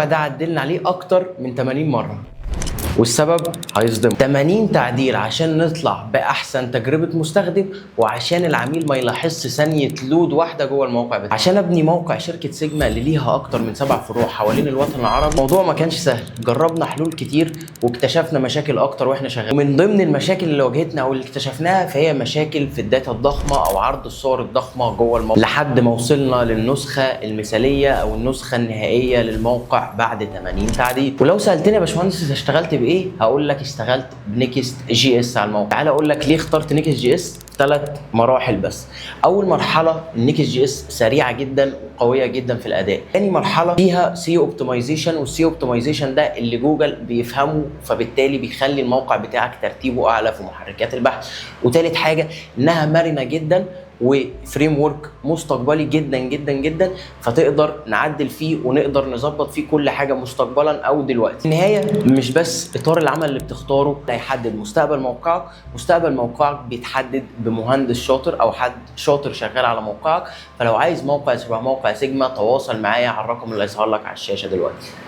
ده عدلنا عليه اكتر من 80 مرة، والسبب هيصدم. 80 تعديل عشان نطلع باحسن تجربه مستخدم، وعشان العميل ما يلاحظش ثانية load واحدة جوه الموقع بتاعه. عشان ابني موقع شركة سيجما اللي ليها اكتر من 7 فروع حوالين الوطن العربي، الموضوع ما كانش سهل. جربنا حلول كتير واكتشفنا مشاكل اكتر واحنا شغالين. ومن ضمن المشاكل اللي واجهتنا او اللي اكتشفناها فهي مشاكل في ال data الضخمة او عرض الصور الضخمة جوه الموقع، لحد ما وصلنا للنسخه المثالية او النسخة النهائية للموقع بعد 80 تعديل. ولو سالتني يا باشمهندس انت اشتغلت بايه، هقول لك اشتغلت ب Next.js على الموقع. تعالى اقول لك ليه اخترت Next.js. 3 مراحل بس. اول مرحلة، ال Next.js سريعة جدا وقويه جدا في الاداء. تاني مرحله، فيها SEO optimization، وال SEO optimization ده اللي جوجل بيفهمه، فبالتالي بيخلي الموقع بتاعك ترتيبه اعلى في محركات البحث. وتالت حاجه، انها مرنه جدا و framework مستقبلي جدا جدا جدا، فتقدر نعدل فيه ونقدر نظبط فيه كل حاجة مستقبلا او دلوقتي. في النهاية، مش بس اطار العمل اللي بتختاره هيحدد مستقبل موقعك، مستقبل موقعك بيتحدد بمهندس شاطر او حد شاطر شغال على موقعك. فلو عايز موقع شبه موقع سيجما، تواصل معايا على الرقم اللي هيظهر لك على الشاشة دلوقتي.